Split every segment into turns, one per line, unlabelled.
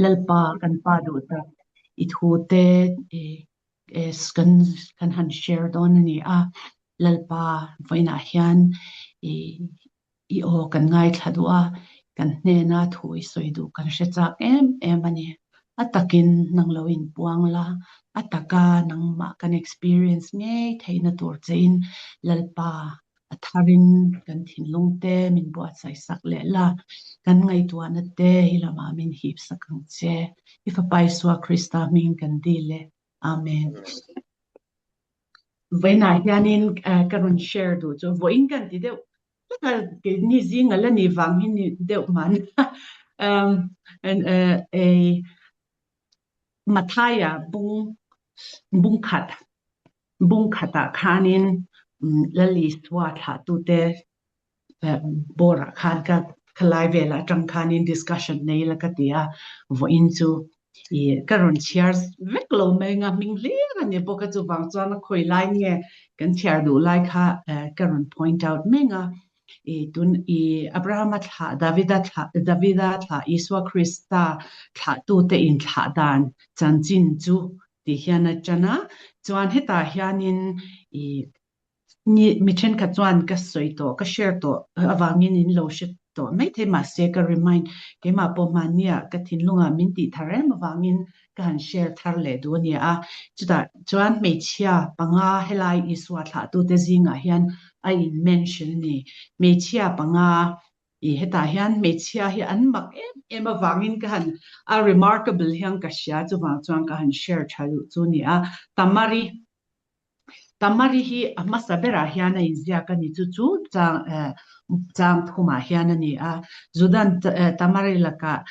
Lalpa kan pa duh tak i thu te kan kan han share dawn a ni a. Lalpa vawiinah hian i i aw kan ngaithla duh a, kan hnena thu i sawi duh kan hre chak em em a ni. A takin nang lo inpuang la, a taka nangmah kan experience ngei theihna tur chein Lalpa a tharin kan thinlung te min buatsaih sak leh la, kan ngaihtuahna te hi lamah min hip sak ang che. I Fapa Isua Krista hming kan dil e. Amen. Vawiinah hianin ka rawn share duh chu vawiin kan ti deuh hlek a, keini zinga la ni vang hi ni deuh mahna ei Mathaia bung bung khat bung khatah khanin Lal Isua thlahtute bawrah khan ka khalai velah atang khanin discussion nei la ka ti a, vawiin chu i ka rawn chhiar vek lo mai anga hming hlir a ni bawk a, chuvang chuan a khawi lai nge kan chhiar duh lai kha ka rawn point out meng a, i tun i Abrahama thlah Davida thlah Davida thlah Isua Krista thlahtute inthlah dan chanchin chu tih hian a tan a, chuan hetah hianin i Ni, mi thenkhat chuan ka sawi tawh, ka share tawh avangin in lo hre tawh maithei mahse ka remind keimah pawh hmannia ka thinlungah min tih thar em avangin ka han share thar leh duh a ni a. Chutah chuan hmeichhia panga helai Isua thlahtute zingah hian a in mention a ni. Hmeichhia panga i hetah hian hmeichhia hi an mak em em avangin ka han a remarkable hian ka hria chuvang chuan ka han share tha duh chu a ni a. Tamari Tamari hi a hmasa berah hian a inziak a ni, chu chu chang chang thumah hian a ni a. Judan Tamari lakah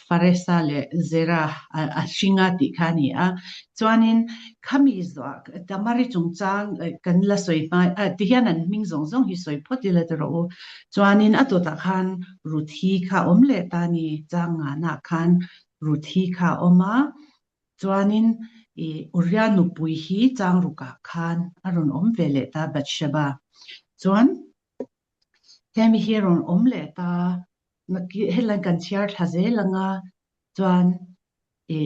Faresa leh Zera a hring a tih kha a ni a. Chuanin khami zawh Tamari chungchang kan la sawi hma tihian an hming zawng zawng hi sawi phawt ila ti rawh u. Chuanin a tawtah khan Ruthi kha a awm leh ta a ni, chang nganah khan Ruthi kha a awm a. Chuanin i Uria nupui hi Changrukah khan a rawn awm ve leh ta Bathsheba. Chuan hemi hi a rawn awm leh ta, helai kan chhiar thla zel anga chuan i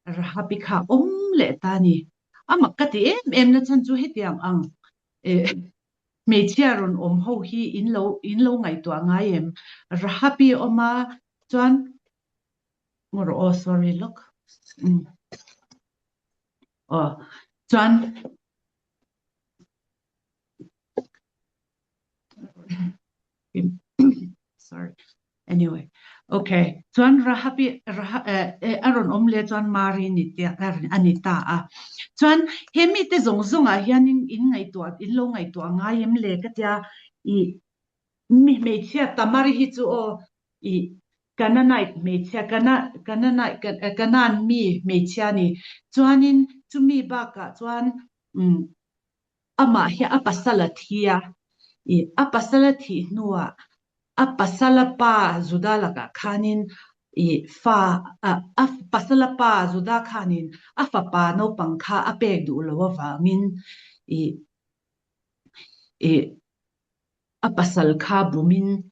Rahabi kha a awm leh ta a ni. A mak ka ti em em na chhan chu hetiang ang i hmeichhia rawn awm ho hi in lo in lo ngaihtuah ngai em? Rahabi a awm a chuan Ngawr aw sorry lawk. Um. Aw chuan sorry anyway okay chuan Rahabi Raha eh, a rawn awm leh chuan Mari ni te a ni ta a chuan he mi te zawng zawngah hian in in ngaihtuah in lo ngaihtuah ngai em le ka tia i mi hmeichhia Tamari hi chu aw i Canaanite hmeichhia, Canaanite, Canaan mi hmeichhia a ni. Chuanin chumi bakah chuan amah hi a pasal a thi a, i a pasal a thih hnuah a pasala pa Juda lakah khanin i fa a pasala pa Juda khanin a fapa naupang kha a pek duh loh avangin i i a pasal kha bumin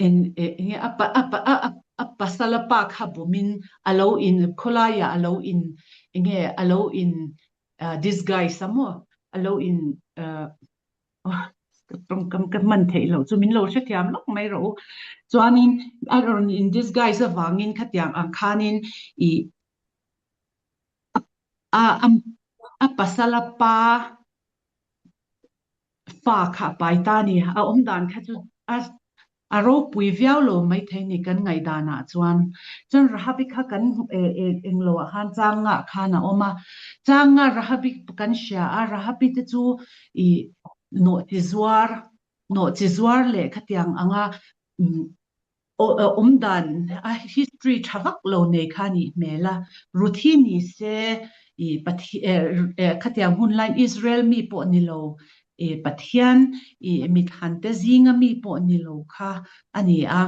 Eng enge a pa a pa a a pasal a pa kha bumin a lo in khawlaiah a lo in enge a lo in disguise a maw a lo in ka tawngkam ka hman theih loh chu min lo hrethiam lawk mai rawh u chuanin a rawn in disguise avangin khatiang ang khanin ih a a pasal a pa Fa kha a pai ta a ni. A awm dan kha chu a a ropui viau lo maithei ni kan ngaihdanah chuan. Chuan Rahabi kha kan englo ah khan Changngah khan a awm a. Changngah Rahabi kan hria a, Rahabi te chu i nawhchi zuar nawhchi zuar leh khatiang anga awm dan a history tha vak lo nei kha a nih hmel a, Ruthi ni se i khatiang hun laiin Israel mi pawh ni lo i Pathian i mithante zinga mi pawh ni lo kha a ni a,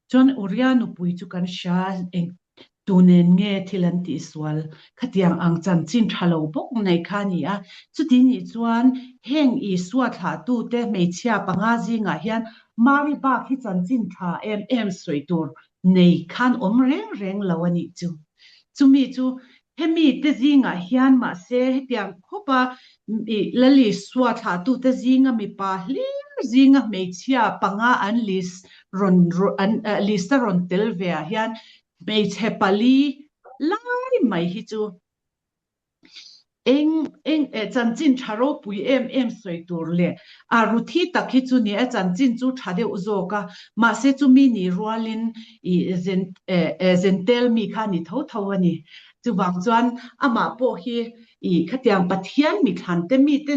chuan Uria nupui chu kan hria eng Tu nen nge thil an tihsual? Khatiang ang chanchin tha lo bawk nei kha a ni a. Chuti nih chuan heng Isua thlahtute hmeichhia panga zingah hian Mari bak hi chanchin tha em em sawi tur nei khan awm reng reng lo a nih chu. Chumi chu hemi te zingah hian mahse hetiang khawpa Lal Isua thlahtute zinga mipa hlir zinga hmeichhia panga an list rawn an list a rawn tel ve ah hian hmeichhe pali lai mai hi chu Eng eng eh chanchin tha ropui em em sawi tur leh a Ruthi tak hi chu ni a chanchin chu tha deuh zawk a, mahse chumi ni rualin ih zen eh eh zentel mi kha ni tho tho a ni. Chuvang chuan amah pawh hi ih khatiang Pathian mithlan te mite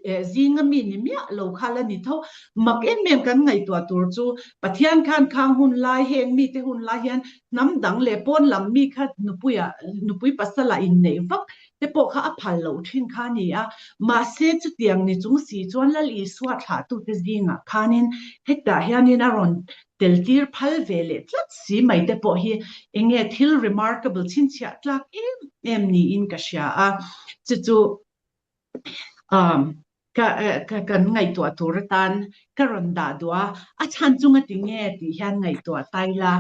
eh zinga mi ni miah lo kha la ni tho. Mak em em kan ngaihtuah tur chu Pathian khan khang hun lai heng mite hun lai hian Hnam dang leh pawn lam mi kha nupuia nupui pasala inneih vak te pawh kha a phal loh thin kha a ni a. Mahse chutiang ni chung si chuan Lal Isua thlahtute zingah khanin hetah hianin a rawn tel tir phal ve leh tlat si mai te pawh hi eng nge thil remarkable chhinchhiah tlak em em niin ka hria a. Chu chu um Ka ka kan ngaihtuah tur atan ka rawn dah duh a, a chhan chu ngati nge tih hian ngaihtuah ta ila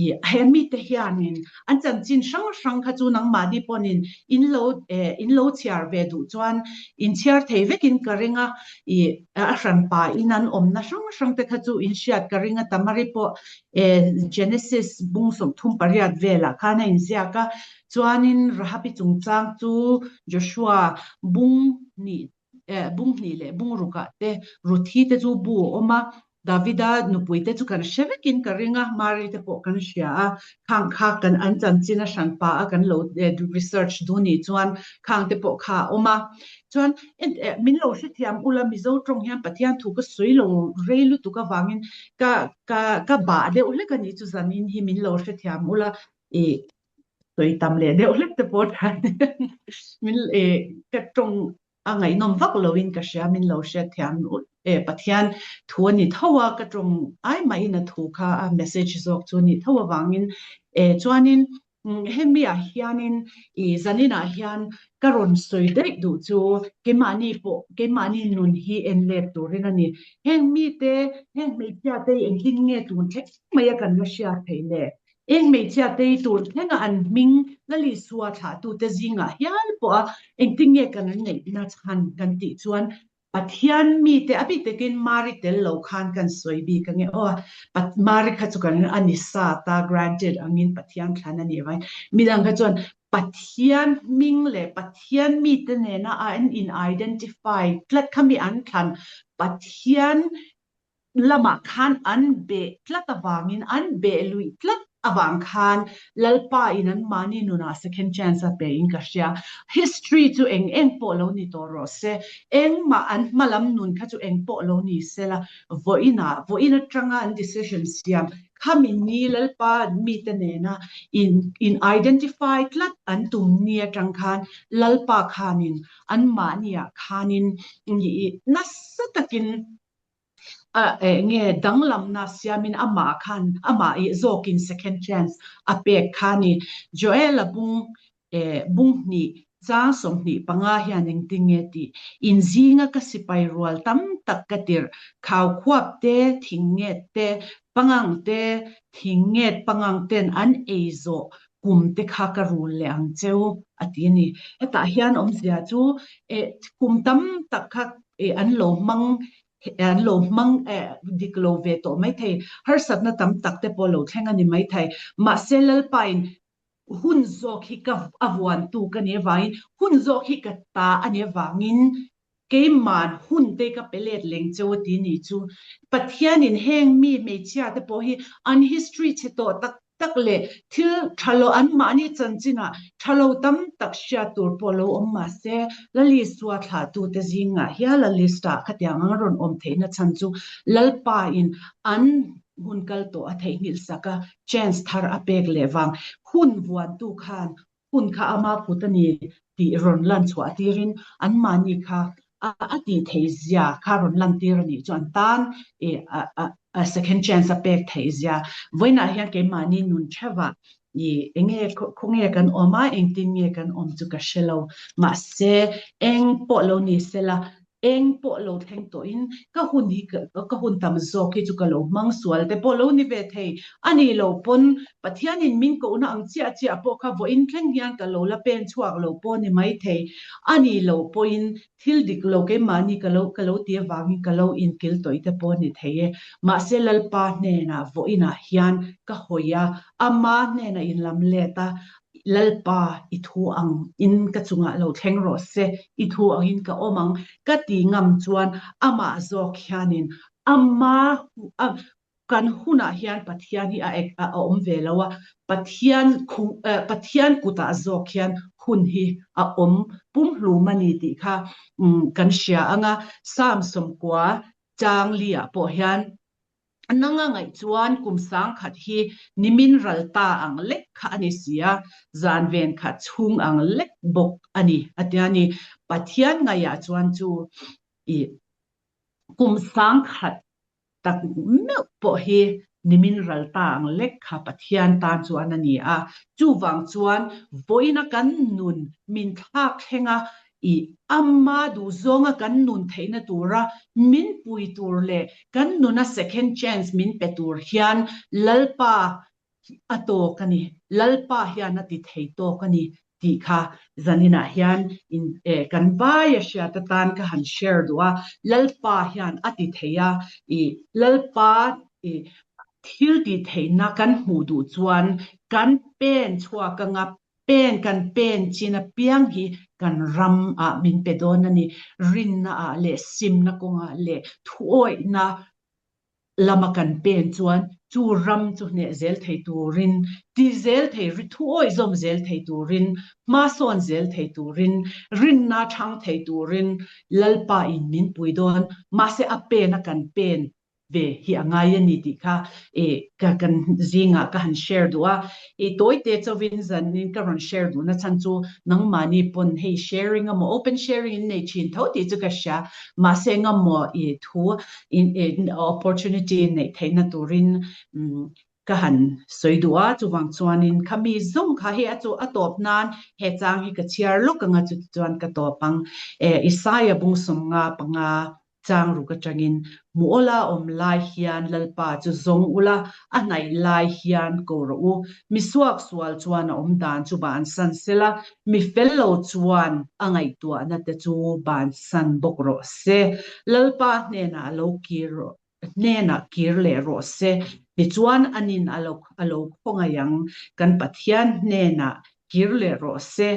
i he mite hianin an chanchin hrang hrang kha chu nangmahni pawnin in lo eh in lo chhiar ve duh chuan in chhiar thei vekin ka ring a, i a hranpa in an awmna hrang hrang te kha chu in hriat ka ring a, Tamari pawh eh Genesis bung 38 velah khan a inziak a, Chuanin Rahabi chungchang chu Joshua bung hnih eh bung hnih leh bung rukah te Ruthi te chu bu a awm a, Davida nupui te chu kan hre vekin ka ring a, Mari te pawh kan hria a, khang kha kan an chanchin a hran pa a kan lo research duh nih chuan khang te pawh kha a awm a. Chuan eh min lo hrethiam ula Mizo tawng hian Pathian thu ka sawi lo rei lutuk avangin ka ka ka bah deuh hlek a nih chu zanin hi min lo hrethiam ula i sawi tam leh deuh hlek te pawh than min e ka tawng a ngaihnawm vak loin ka hria min lo hriat thiam e Pathian thu a ni tho a ka tawng ai mahin a thu kha a message zawk chu a nih tho avangin e chuanin hemi ah hianin i zaninah hian ka rawn sawi daih duh chu keimahni pawh keimahni nun hi en let turin a ni heng mite heng hmeichhia te engtin nge tun thleng mai a kan la hriat theih le Eng hmeichhia te hi tur thlenga an hming Lal Isua thlahtute zingah hial pawha engtin nge kan ngaihna chhan kan tih chuan Pathian mite a bik takin Mari tel lo khan kan sawi bik ange aw. Mari kha chu kan a ni sa ta granted angin Pathian thlan a nih avangin midang kha chuan Pathian hming leh Pathian mite nena an in identify tlat kha mi an thlan Pathian lamah khan an beh tlat avangin, an beh luih tlat avang khan Lalpa in an mahni nunah second chance a pe in ka hria. History chu eng eng pawh lo ni tawh rawh se, engmah an hma lam nun kha chu eng pawh lo ni se la, vawiinah, vawiin atanga an decision siam khami ni Lalpa mite nena in in identify tlat an tum ni atang khan Lalpa khanin an mahniah khanin nasa takin A eng nge danglamna siamin amah khan amah ih zawkin second chance a pek kha a ni. Joel-a bung eh bung hnih chang 25 hian engtin nge tih inzinga ka sipai rual tam tak ka tirh khau khuap te, thing nget te, pangang te, thing nget pangang ten an ei zawh kum te kha ka rul leh ang cheu a ti a ni. Hetah hian awmzia chu eh kum tam tak kha eh an lo hmang an lo hmang eh dik lo ve tawh mai thei, harsatna tam tak te pawh lo thleng a ni mai thei. Mahse Lalpain hun zawk hi ka a vuantu ka nih avangin hun zawk hi ka ta a nih avangin Keiman hun te ka pe let leng cheu a ti nih chu. Pathianin heng mi hmeichhia te pawh hi an history chhe tawh tak tak leh thil tha lo an mahni chanchinah tha lo tam tak hriat tur pawh lo awm mah se Lalisua thlahtute zingah hial a list ah khatiang ang a rawn awm theihna chhan chu Lalpa in an hun kal tawh a theihnghilh sak a chance thar a pek leh vang hun vuantu khan hun kha ama kut a ni tih rawn lan chhuah tirin anmahni kha a tih theih zia kha rawn lan tir a nih chu an tan a second chance a pek theih zia. Vawiinah hian keimahni nun theuhah i enge khawnge kan awm a, engtin nge kan awm chu ka hre lo. Mahse eng pawh lo ni sela. Eng pawh lo thleng tawhin ka hun hi ka hun tam zawk hi chu ka lo hmang sual te pawh lo ni ve thei a ni lo pawn Pathianin min kohna ang chiah chiah pawh kha vawiin thleng hian ka lo la pen chhuak lo pawh ni mai thei a ni lo pawhin thil dik lo keimahni ka lo ka lo ti avangin ka lo inkil tawih te pawh ni thei e. Mahse Lalpa hnenah vawiinah hian ka hawi a, ama hnenah inlam let a, Lalpa i thu ang in ka chungah lo thleng rawh se, i thu ang in ka awm ang ka ti ngam chuan amah zawk hianin ama kan hunah hian Pathian hi a a awm ve lo a, Pathian Pathian kutah zawk hian hun hi a awm pumhlum a ni tih kha kan hria ang a, Psalm 90 chang li ah pawh hian Nanga ngaih chuan kum sangkhat hi nimin ral ta ang lek kha a ni si a, zan ven khat chhung ang lek bawk a ni, a ti a ni. Pathian ngaihah chuan chu i kum sangkhat tak meuh pawh hi nimin ral ta ang lek kha Pathian tan chuan a ni a. Chuvang chuan vawiina kan nun min thlak thleng a, I ama duhzawnga kan nun theihna tura min pui tur leh kan nuna second chance min pe tur hian Lalpa a tawk a ni, Lalpa hian a ti thei tawk a ni tih kha zaninah hian in kan vai a hriat atan ka han share duh a, Lalpa hian a ti thei a, i Lalpa i thil tih theihna kan hmuh duh chuan kan pen chhuak anga Pen kan pen chin apiang hi kan ram ah min pe dawn a ni. Rinna ah leh simna kawngah leh thuawihna lama kan pen chuan chu ram chu hneh zel thei turin, ti zel thei, thuawih zawm zel thei turin, hma sawn zel thei turin, rinna chhang thei turin Lalpa in min pui dawn. Mahse a pen a kan pen ve hi a ngai a ni tih kha i ka kan zingah ka han share duh a, i tawite chauhin zanin ka rawn share duh na chhan chu nangmahni pawn hei sharing emaw open sharing in nei thin tho tih chu ka hria, mahse engemaw i thu in opportunity neih theihna turin ka han sawi duh a, chuvang chuanin khami zawng kha hei a chu a tawp nan he chang hi ka chhiar lawk anga chutichuan ka tawp ang e Isaiah bung 55 Chang ruk atangin hmu awla awm lai hian Lalpa chu zawng ula, a hnaih lai hian ko rawh u. Mi suaksual chuan a awm dan chu bansan sela, mi fel lo chuan a ngaihtuahna te chu bansan bawk rawh se. Lalpa hnenah a lo kir rawh hnenah kir leh rawh se. Tichuan anin a lo a lo khawngaih ang. Kan Pathian hnenah kir leh rawh se,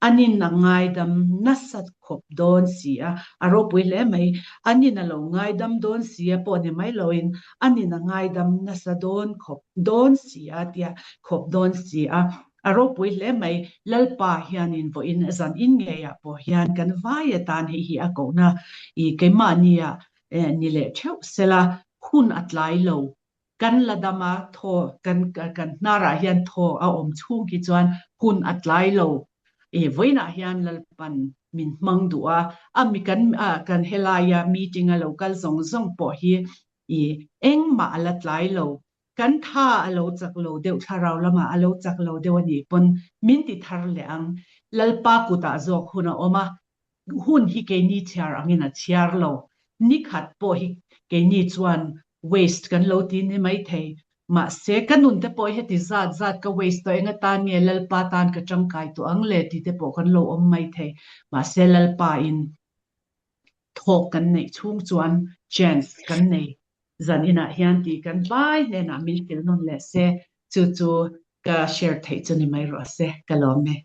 anin a ngaidam nasa khawp dawn si a, a ropui hle mai, anin a lo ngaidam dawn si a pawh ni mai loin anin a ngaidam nasa dawn khawp dawn si a tia khawp dawn si a, a ropui hle mai, Lalpa hianin vawiin zan in ngeiah pawh hian kan vai atan hei hi a kohna i keimahnia ni leh theuh sela hun a tlai lo Kan la dam a, thaw kan kan hnarah hian thaw a awm chhung hi chuan hun a tlai lo. I vawiinah hian Lalpan min hmang duh a, a mi kan kan helaia meeting a lo kal zawng zawng pawh hi i engmah a la tlai lo. Kan tha a lo chak lo deuh, thlarau lamah a lo chak lo deuh a nih pawn min ti thar leh ang. Lalpa kutah zawk hun a awm a, hun hi keini chhiar angin a chhiar lo. Nikhat pawh hi keini chuan waste kan lo ti ni maithei. Mahse, ka nun te pawh hi heti zat zat ka waste tawh eng atan nge Lalpa tan ka tangkai tawh ang le tih te pawh kan lo awm maithei. Mahse, Lalpa in thawk kan neih chhung chuan chance kan nei zan inah hian tih kan vai hnenah min hrilh nawn leh se, chu chu ka share theih chu ni mai rawh se, ka lawm e.